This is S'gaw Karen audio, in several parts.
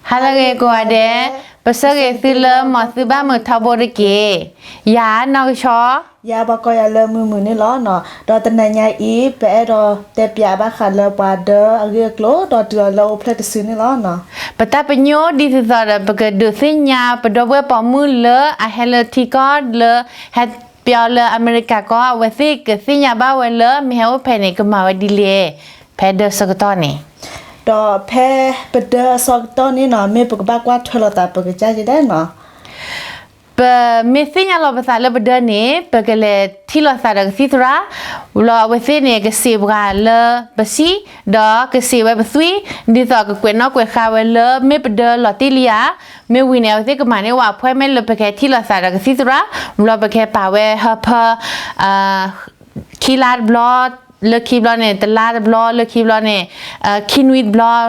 ဟါလၢအဂ့ၤကိးဂၤဒဲး, ပဆၢဂ့ၤသုလၢ မ်သုဘၣ်မုာ်ထီဘိတက့ၢ်. ယၤနီၢ်ကဆီ, ယၤပှၤကိးယၤလၢမုာ်မုာ်န့ၣ်လီၤ. ဒီးတနၤညါအံၤ ပအဲၣ်ဒိးတဲပၠးဘၣ်ဃးလၢပှၤဒၢအဂ့ၢ်အကျိၤ ဒီးတုၤအီၤလၢအိၣ်ဖျဲၣ်တစုန့ၣ်လီၤ. ပတၢ်ပညိၣ်ဒ်သိးဒီး ပကဒုးသ့ၣ်ညါ ပဒီပုၢ်ဝဲၢ်ပိာ်မုၣ်လၢအဟဲလၢထံကီၢ်လၢ ဟဲပၠီလၢအမဲရကၤကီၢ် အဝဲသ့ၣ်ကသ့ၣ်ညါဘၣ်ဝဲလၢ မ့ၢ်ဟဲအိၣ်ဖဲန့ၣ် ကမၤဝဲဒ်လဲၣ်, ဖဲဒၢဆၢကတီၢ်န့ၣ်. ဒီးဖဲပဒၢအဆၢကတီၢ်န့ၣ်နီၤ မ့ၢ်ပကဘၣ်ကွၢ်ထွဲလီၤသး ပကစၢ်ယဲဒၣ်နီၤ. ပမ့ၢ်သ့ၣ်ညါလီၤပသးလၢပဒၢန့ၣ် ပကလဲၤထံၣ်လိာ်သးဒီးကသံၣ်သရၣ်, လီၤအဝဲသ့ၣ်န့ၣ် ကစံးပှၤလၢပစံၣ်, ဒီးကစံးဝဲပသွံၣ်, ဒ်သိးကကွဲးနီၣ်ကွဲးဃါဝဲလၢ မ့ၢ်ပဒၢလီၤတံၢ်လံဧါ, မ့ၢ်ဝံၤန့ၣ် အဝဲသ့ၣ်ကမၤန့ၢ်ဝဲ appointment လၢပကဟဲထံၣ်လိာ်သးဒီးကသံၣ်သရၣ်, လီၤပကဟဲပာ်ဝဲဟၢဖၢ ခံလါတဘျီ, လၢခံဘျီန့ၣ် တလါတဘျီ, လၢခံဘျီန့ၣ် ခံနွံတဘျီ,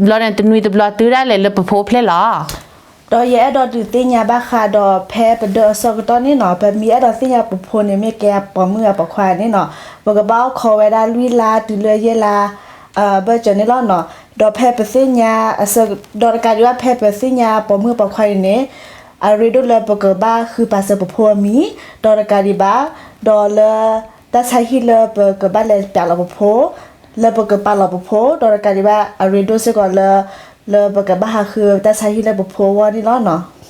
ဘျီန့ၣ် တနွံတဘျီ တုၤဒၣ်လဲာ်လၢပဖိအိၣ်ဖျဲၣ်လီၤ. ဒီးယအဲၣ်ဒိးဒုးသ့ၣ်ညါဘၣ်ဃးဒီး ဖဲပဒၢအဆၢကတီၢ်န့ၣ်နီၤ ပမ့ၢ်အဲၣ်ဒိးသ့ၣ်ညါပဖိန့ၣ် မ့ၢ်ကဲအပိာ်မုၣ်အပိာ်ခွါန့ၣ်နီၤ ပကဘၣ်အိၣ်ခိးဝဲဒၣ်လွံၢ်လါတုၤလၢယဲၢ်လါ ဘၢၣ်စၢၤန့ၣ်လီၤနီၤ. ဒီးဖဲပသ့ၣ်ညါအဆၢ ဒီးတကးဒံးဘၣ် ဖဲပသ့ၣ်ညါပိာ်မုၣ်အပိာ်ခွါအံၤန့ၣ် အရ့ဒိၣ်လၢပကဘၣ်ဃုပာ်စၢၤပဖိအမံၤ, ဒီးတကးဒံးဘၣ် ဒီးလၢတၢ်ဆါဟံၣ်လၢပကဘၣ်လဲၤပၠးလီၤပဖိ, လၢပကပာ်လီၤပဖိ, ဒီးတကးဒံးဘၣ် အရ့ဒိၣ်စ့ၢ်ကီးလၢ လၢပကဘၣ်ဟးဃုတၢ်ဆါဟံၣ်လၢပဖိအဂီၢ်န့ၣ်လီၤနီၤ.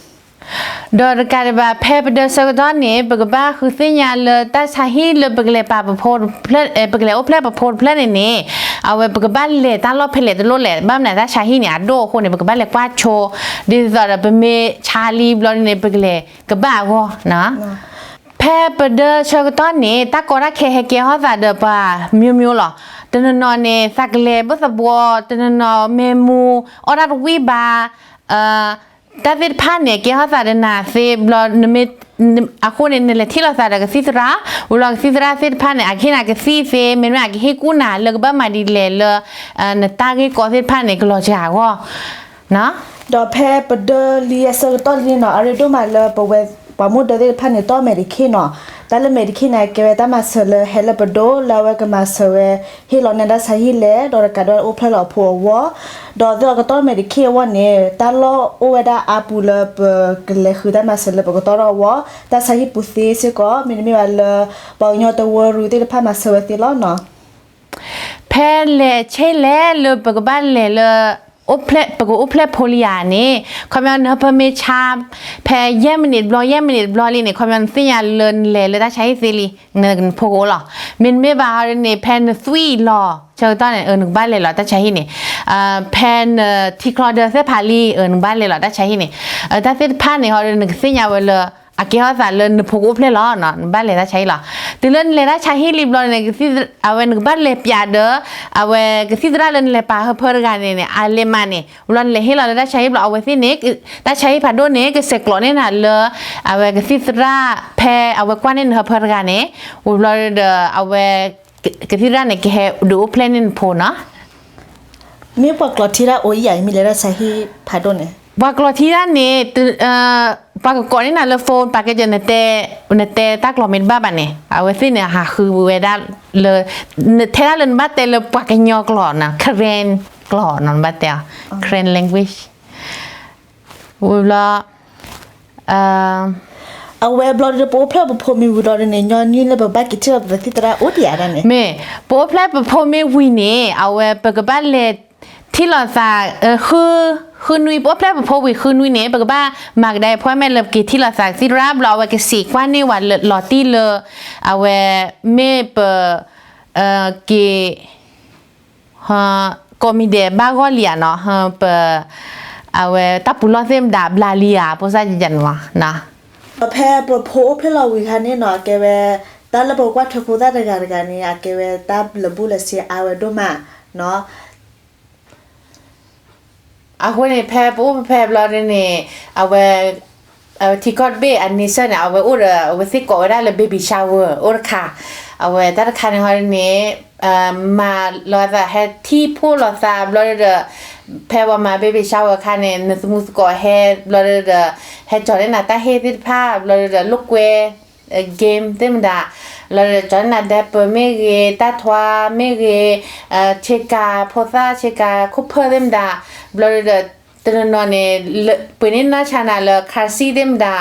ဒီးတကးဒံးဘၣ် ဖဲပဒၢဆၢကတီၢ်န့ၣ် ပကဘၣ်ဃုသ့ၣ်ညါလၢတၢ်ဆါဟံၣ်လၢပကလဲၤပာ်ပဖိတဖျၢၣ် ပကလဲၤအိၣ်ဖျဲၣ်ပဖိတဖျၢၣ်န့ၣ်န့ၣ် အဝဲပကဘၣ်လဲၤတၢ်လီၢ်ဖဲလဲၣ်တလိၣ်လဲၣ်, ဘၣ်မနုၤတၢ်ဆါဟံၣ်န့ၣ် အဒိၣ်အဃိန့ၣ် ပကဘၣ်လဲၤကွၢ်ဆိ, ဒ်သိးဒီးပမ့ၢ်ဆါလံဘျီန့ၣ် ပကလဲၤကဘၣ်အဂီၢ်နီၤ. ဖဲပဒၢဆၢကတီၢ်န့ၣ် တၢ်ကီတၢ်ခဲဟဲကဲထီၣ်သးဒီးပှၤ မျိုးမျိုး လီၤ. တနီၤနီၤန့ၣ် သးကလဲၤဘၣ်သဘှီ, တနီၤနီၤမဲာ်မူၤ, အီၣ်တၢ်တဝံၣ်ဘၣ်, တၢ်သ့ၣ်တဖၣ်န့ၣ် ကဲထီၣ်သးဒီးနၤသ့ဘျီ, အဃိန့ၣ် နလဲၤထံၣ်လိာ်သးဒီးကသံၣ်သရၣ်, ဝံၤလီၤကသံၣ်သရၣ်သ့ၣ်တဖၣ်န့ၣ် အကဟ့ၣ်နၤကသံၣ်သ့, မ့တမ့ၢ်အကဟ့ၣ်ကူၣ်နၤလၢကဘၣ်မၤဒ်လဲၣ်လၢ နတၢ်ဂ့ၢ်ကီသ့ၣ်တဖၣ်န့ၣ် ကလီၤစှၤအဂီၢ် ဒီးဖဲပဒၢလံအဆၢကတီၢ်လံနီၤ အရ့ဒိၣ်မးလၢပဝဲ ပှၤမူဒါသ့ၣ်တဖၣ်န့ၣ် တီၢ်မဲာ်တခ့နီၤ. တၢ်လၢမဲာ်တခ့န့ၣ် ကဲဝဲတၢ်မၤစၢၤလၢဟဲလၢပဒိၣ် လၢအဝဲကမၤစၢၤဝဲ ဟ့ၣ်လီၤန့ၢ်တၢ်ဆါဟံၣ်လဲၣ် ဒီးတကးဒီးအိၣ်ဖျဲၣ်လီၤအဖိအဂီၢ်, ဒီးသ့ၣ်အကတီၢ်မဲာ်တခ့အဂီၢ်န့ၣ် တၢ်လီၢ်အိၣ်ဝဲဒၣ်အါပူၤလၢပကလဲၤဃုတၢ်မၤစၢၤလၢပကတီၢ်ထီၣ်အဂီၢ်, တၢ်ဆါဟံၣ်ပူၤသ့စ့ၢ်ကီး မ့တမ့ၢ်ဘၣ်လၢ ပှၤကညီတဝၢရူသ့ၣ်တဖၣ်မၤစၢၤဝဲသ့လီၤနီၤ. ဖဲလဲၣ်ဆ့လဲၣ်လၢပကဘၣ်လဲၤလၢ ပကအိၣ်ဖျဲၣ်ဖိလံဧါန့ၣ် ခီပညီနဟၢဖၢမ့ၢ်ဆါ ဖဲယဲၢ်မံးနံးတဘျီ ယဲၢ်မံးနံးတဘျီလံန့ၣ် ခီပညီနသ့ၣ်ညါလၢနလဲၤလၢတၢ်ဆါဟံၣ်သ့လံ, နဖိကအိၣ်လီၤ. မ့တမ့ၢ်ဘၣ်ဟီဒ်န့ၣ် ဖဲနသွံၣ်လီၤဆၢကတီၢ်န့ၣ် နကဘၣ်လဲၤလီၤတၢ်ဆါဟံၣ်န့ၣ်, ဖဲနထံချီဒၢသ့ၣ်တဖၣ်လံ နကဘၣ်လဲၤလီၤတၢ်ဆါဟံၣ်န့ၣ်, တၢ်သ့ၣ်တဖၣ်န့ၣ်ဟီဒ်နကသ့ၣ်ညါဝဲလၢ အကဲထီၣ်သးလၢနဖိကအိၣ်ဖျဲၣ်လီၤ, နဘၣ်လဲၤတၢ်ဆါဟံၣ်လီၤ. တုၤလၢနလဲၤတၢ်ဆါဟံၣ်လံဘျီန့ၣ် အဝဲနကဘၣ်လဲၤပၠးဒီး အဝဲကသံၣ်သရၣ်လၢနလဲၤပာ်ဟၢဖၢတဂၤန့ၣ်န့ၣ် အလဲၤမးန့ၣ် ဘျီနလဲၤဟ့ၣ်လီၤလၢတၢ်ဆါဟံၣ်ဘျီ အဝဲသ့ၣ်န့ၣ် တၢ်ဆါဟံၣ်ဖးဒိၣ်န့ၣ် ကဆဲးကျိးန့ၢ်နၤလၢ အဝဲကသံၣ်သရၣ် ဖဲအဝဲကွၢ်န့ၢ်နဟၢဖၢတဂၤန့ၣ်, ဝံၤဘျီဒီး အဝဲ ကသံၣ်သရၣ်န့ၣ် ကဟဲဒုးအိၣ်ဖျဲၣ်န့ၢ်နဖိနီၤ. မ့ၢ်ပှၤကျိးထံတၢ်အိၣ်ယၤ မ့ၢ်လဲၤတၢ်ဆါဟံၣ်ဖးဒိၣ်န့ၣ် ပှၤကျိးထံတၢ်န့ၣ် ပှၤကကိးန့ၢ်နၤလၢ phone ပာ်ကဲကၢ နတဲတၢ်ကျိးမ့ၢ်တဘၣ်ဘၣ်န့ၣ် အဝဲသ့ၣ်န့ၣ် ဟးဃုဝဲဒၣ်လၢ ထဲဒၣ်လၢနဘၣ်တဲလၢပှၤကညီကျိာ်နီၤ Karen ကျိာ်နီၤ နဘၣ်တဲအီၤ Karen language ဝံၤဘျီ အဝဲဘျီဒီး ပအိၣ်ဖျဲၣ်ပဖိမ့ၢ်ဝံၤဘျီဒီးန့ၣ် ညီနုၢ်လၢပဘၣ်က့ၤထံၣ်လိာ်ပသံၣ်သရၣ်အိၣ်ဒံးဧါန့ၣ်, မ့ၢ် ပအိၣ်ဖျဲၣ်ပဖိမ့ၢ်ဝံၤန့ၣ် အဝဲပကဘၣ်လဲၤထံၣ်လိာ်သး ဃုနွံ ပအိၣ်ဖျဲၣ်ပဖိဝံၤဃုနွံန့ၣ် ပကဘၣ်မၤကဒါ appointment လၢပက့ၤထံၣ်လိာ်သးကသံၣ်သရၣ် ဘျီအဝဲကစံးကွၢ်န့ၢ်ဝဲလီၤတံၢ်လၢ အဝဲမ့ၢ်ပ က့ၤ ကိးမံၤဒဲးဘၣ်ဂီၢ်လံဧါနီၤ, ပ အဝဲတၢ်ပူၤလီၢ်သ့ၣ်မတၤဘျါလံဧါ ဖိစၢ်ယကန့ၣ်မး, ဒီးဖဲပဖိအိၣ်ဖျဲၣ်လီၤဝံၤခါန့ၣ်နီၤ အကဲဝဲ တၢ်လၢပကကွၢ်ထွဲဖိသၣ်တဂၤတဂၤန့ၣ် အကဲဝဲတၢ်လၢာ်ဘူၣ်လၢာ်စ့အါဝဲဒိၣ်မးနီၤ. အဃိန့ၣ် ဖဲပအိၣ်ဖဲဖဲဘျီဒ်န့ၣ် အဝဲ ထံကီၢ်တဘ့ၣ်အန့ဆၢၣ်န့ၣ် အဝဲအိၣ်ဒီး အဝဲသ့ၣ်ကိးဝဲဒၣ်လၢ baby shower အိၣ်တခါ, အဝဲတၢ်တခါန့ၣ်ဟီဒ်န့ၣ် မၤလီၤသးဟဲထံၣ်ဖှိၣ်လိာ်သးဘျီဒီး ဖဲပှၤမၤ baby shower အခါန့ၣ် နသမူသကိးဟဲဘျီဒီး ဟဲကၠီၤန့ၢ်နၤတၢ်ဟ့ၣ်သ့ၣ်တဖၣ်ဘျီဒီး လိာ်ကွဲ game သ့ၣ်မတၤ ဘျီဒီး ကၠီၤန့ၢ်နၤ diaper မ့ၢ်ဂ့ၤ တၢ်ထွါမ့ၢ်ဂ့ၤ ဆ့ကၤဖိသၣ် ဆ့ကၤခိၣ်ဖၢၣ်သ့ၣ်မတၤ ဘျီဒီး တနီၤနီၤန့ၣ် ပှ့ၤန့ၢ်နီၢ်ဆါနၤလၢ ခါစံၣ်သ့ၣ်မတၤ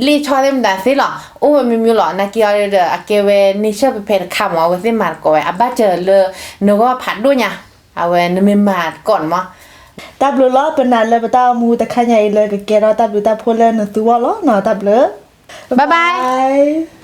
လ့ၣ်ဆီသ့ၣ်မတၤသ့လီၤ, အိၣ်ဝဲမံၤမံၤလီၤ. နာ်က့အီၤဒီး အကဲဝဲ nature ဖဲဖဲတခါမး, အဝဲသ့ၣ်မၤသကိးဝဲ အဘၣ်စၢၤလၢနဂီၢ်ဖးဒိၣ်ညါ, အဝဲနမ့ၢ်မၤသကိးန့ၣ်မး. တၢ်ဘျုးလီၤ, ပနာ်လၢပတၢ်အိၣ်မူတခါညါအံၤလၢကကဲထီၣ်တၢ်ဘျုးတၢ်ဖှိၣ်လၢနသုဂီၢ်လီၤနီၤ, တၢ်ဘျုး. Bye bye.